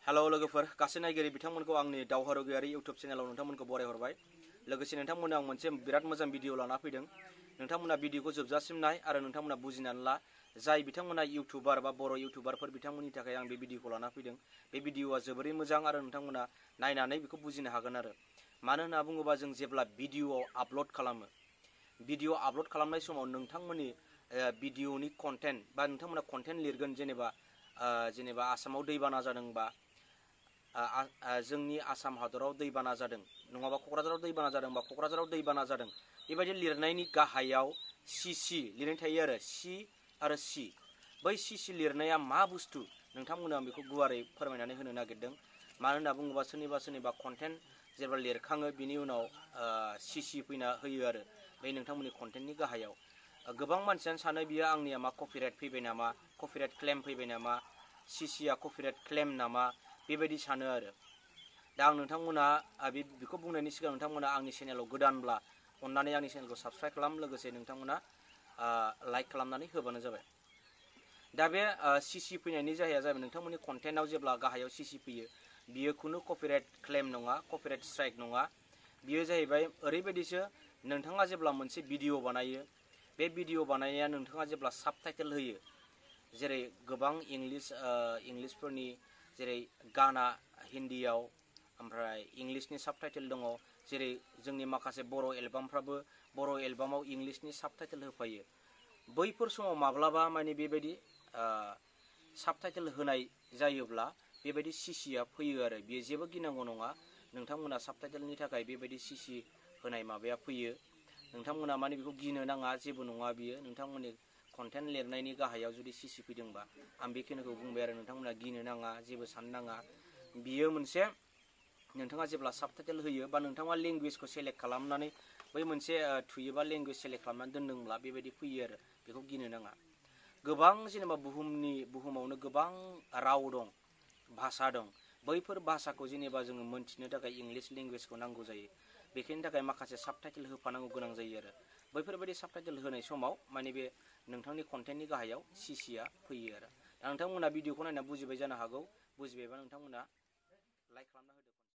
Hello लोगोफोर गासै नायगिरि बिथांमोनखौ आंनि दावहारुगियारि इउट्युब चेनेलाव नोंथांमोनखौ बरायहरबाय। लोगोसे नोंथांमोननो आं मोनसे बिराद मोजां भिडिअ लाना फैदों। नोंथांमोना भिडिअखौ जोबजासिम नाय आरो नोंथांमोना बुजिनानै ला जाय बिथांमोना इउट्युबार बा बर' इउट्युबारफोर बिथांमोननि थाखाय आं बे भिडिअखौ लाना फैदों। बे भिडिअआ जोबोरै मोजां आरो नोंथांमोना नायनानै बेखौ बुजिनो हागोन आरो। मानो होनना बुङोबा जों जेब्ला भिडिअआव आपल'ड खालामो, भिडिअ आपल'ड खालामनाय समाव नोंथांमोननि भिडिअनि कन्टेन्ट बा नोंथांमोना कन्टेन्ट लिरगोन जेनेबा आसामाव दैबाना जादोंबा जोंनि आसाम हादराव दैबाना जादों नङाबा क'क्राझाराव दैबाना जादों बा क'क्राझाराव दैबाना जादों बेबायदि लिरनायनि गाहायाव सि लिरनाय थायो आरो सि बै सि लिरनाया मा बुस्थु नोंथांमोना आं बेखौ गुवारै फोरमायनानै होनो नागिरदों। मानो होनना बुङोबा सोरनिबा कन्टेन्ट जेब्ला लिरखाङो बिनि उनाव सि फैना होयो आरो बे नोंथांमोननि कन्टेन्टनि गाहायाव गोबां मानसियानो सानो बियो आंनिया मा कपिराइट फैबाय नामा, कपिराइट क्लेम फैबाय नामा, सिआ कपिराइट क्लेम नामा बेबायदि सानो आरो। दा आं नोंथांमोना बेखौ बुंनायनि सिगां नोंथांमोना आंनि चेनेलाव गोदानब्ला अननानै आंनि चेनेलखौ साबस्क्राइब खालाम, लोगोसे नोंथांमोना लाइक खालामनानै होबानो जाबाय। दा बे सि फैनायनि जाहोना जाबाय नोंथांमोननि कन्टेन्टआव जेब्ला गाहायाव सि फैयो बियो खुनु कपिराइट क्लेम नङा, कपिराइट स्ट्राइक नङा। बियो जाहैबाय ओरैबायदिसो नोंथाङा जेब्ला मोनसे भिडिअ बानायो, बे भिडिअ बानायनाया नोंथाङा जेब्ला साबटाइटेल होयो, जेरै गोबां इंलिसफोरनि जेरै गाना हिन्दीयाव ओमफ्राय इंलिसनि साबटाइटेल दङ, जेरै जोंनि माखासे बर' एलबामफ्राबो बर' एलबामाव इंलिसनि साबटाइटेल होफायो। बैफोर समाव माब्लाबा माने बेबायदि साबटाइटेल होनाय जायोब्ला बेबायदि सिआ फैयो आरो। बेयो जेबो गिनांगौ नङा। नोंथांमोना साबटाइटेलनि थाखाय बेबायदि सि होनाय माबाया फैयो। नोंथांमोना माने बेखौ गिनो नाङा, जेबो नङा बियो। नोंथांमोननि कन्टेन्ट लिरनायनि गाहायाव जुदि सि फैदोंबा आं बेखिनिखौ बुंबाय आरो नोंथांमोना गिनो नाङा, जेबो साननो नाङा। बियो मोनसे नोंथाङा जेब्ला साबटाइटेल होयो बा नोंथाङा लेंगुवेजखौ सेलेक्ट खालामनानै बै मोनसे थुयोबा लेंगुवेज सेलेक्ट खालामनानै दोनदोंब्ला बेबायदि फैयो आरो, बेखौ गिनो नाङा। गोबां जेनेबा बुहुमावनो गोबां राव दं, भाषा दं। बैफोर भाषाखौ जेनेबा जोङो मोनथिनो थाखाय इंलिस लेंगुवेजखौ नांगौ जायो। बेखिनि थाखाय माखासे साबटाइटेल होफानांगौ गोनां जायो आरो। बैफोरबायदि साबटाइटेल होनाय समाव माने बे नोंथांनि कन्टेन्टनि गाहायाव सिआ फैयो आरो। दा नोंथांमोना भिडिअखौ नायना बुजिबाय जानो हागौ। बुजिबायबा नोंथांमोना लाइक खालामना होदो।